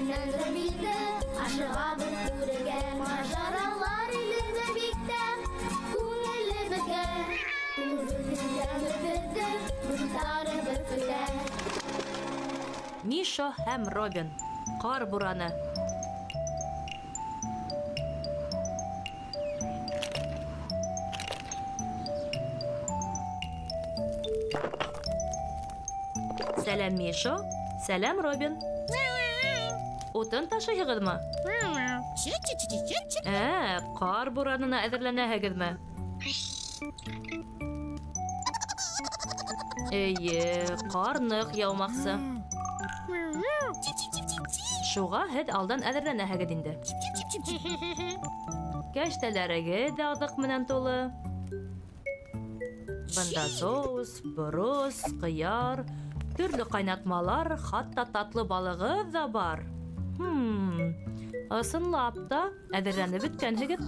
Менән Робинды ашығабыҙ күрергә. Мажаралар илендә бик тә күңелле беҙгә. Беҙҙе дуҫтарыбыҙ көтә. Мишо һәм Робин. Ҡар бураны. Сәләм, Мишо. Сәләм, Робин. Утын ташыйһығыҙмы? Ҡар буранына әҙерләнәһегеҙме? Эйе, ҡар ныҡ яумаҡсы. Шуға һеҙ алдан әҙерләнәһегеҙ инде. Кәштәләрегеҙ ҙә аҙыҡ менән тулы. Бында соус, борос, ҡыяр, төрлө ҡайнатмалар, хатта татлы балығыҙ ҙа бар. Ысынлап та әҙерләнеп бөткәнһегеҙ.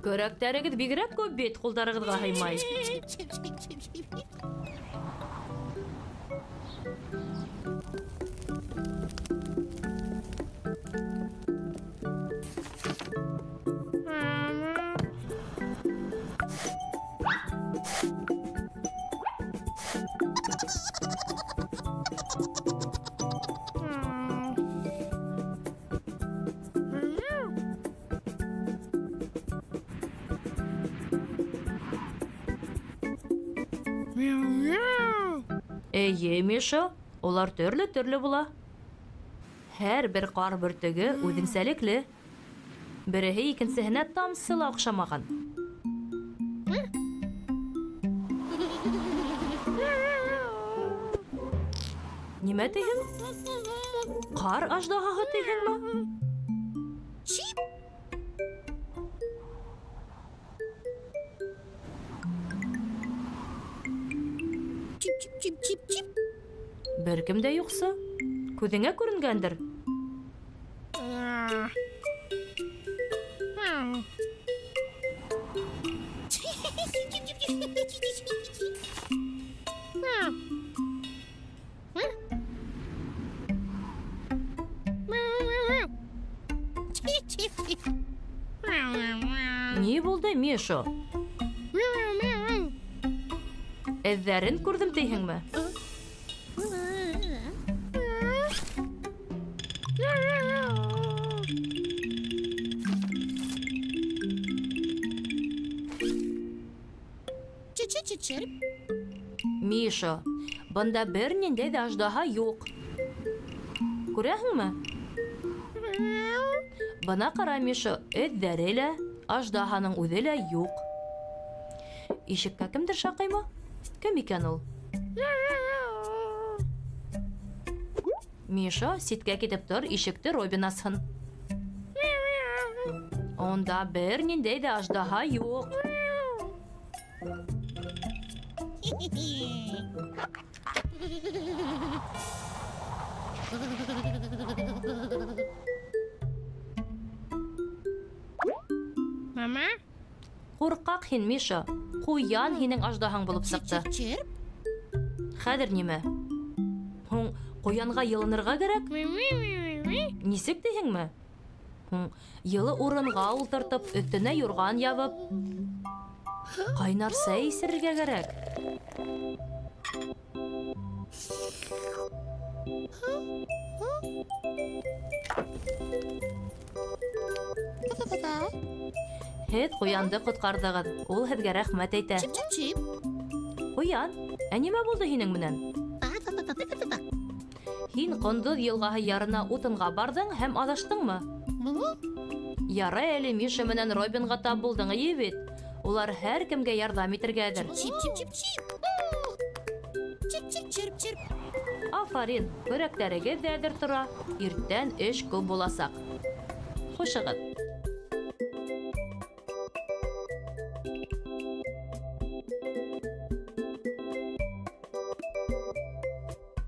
Көрәктәрегеҙ бигерәк күп бит, ҡулдарығыҙға һыймай. Эйе, Миша, улар төрлө-төрлө була. Һәр бер ҡар бөртөгө үҙенсәлекле. Береһе икенсеһенә тамсы ла оҡшамаған. Нимә тиһең? Ҡар аждаһаһы тиһеңме? Бер кем дә юҡсы. Күҙеңә күренгәндер. Ни булды, Мишо? Эҙҙәрен күрҙем тиһеңме? Мишо, бында бер ниндәй ҙә аждаһа юҡ. Күрәһеңме? Бына ҡара, Мишо, эҙҙәре лә, аждаһаның үҙе лә юҡ. Ишеккә кемдер шаҡыймы? Кем икән ул? Мишо, ситкә китеп тор, ишекте Робин асһын. Унда бер ниндәй ҙә аждаһа юҡ. Мама? Ҡурҡаҡ һин, Миша. Ҡуян һинең аждаһаң булып сыҡты. Хәҙер нимә? Һуң ҡуянға йылынырға кәрәк? Нисек тиһеңме? Һуң йылы урынға ултыртып, өҫтөнә юрған ябып, ҡайнар сәй эсерергә кәрәк. Һеҙ ҡуянды ҡотҡарҙығыҙ. Ул һеҙгә рәхмәт әйтә. Ҡуян, ә нимә булды һинең менән? Һин Ҡондоҙ йылғаһы ярына утынға барҙың һәм аҙаштыңмы? Ярай әле Миша менән Робинға тап булдың, эйе бит? Улар һәр кемгә ярҙам итергә әҙер. Афарин, көрәктәрегеҙ ҙә әҙер тора. Иртән эш күп буласаҡ. Хушығыҙ.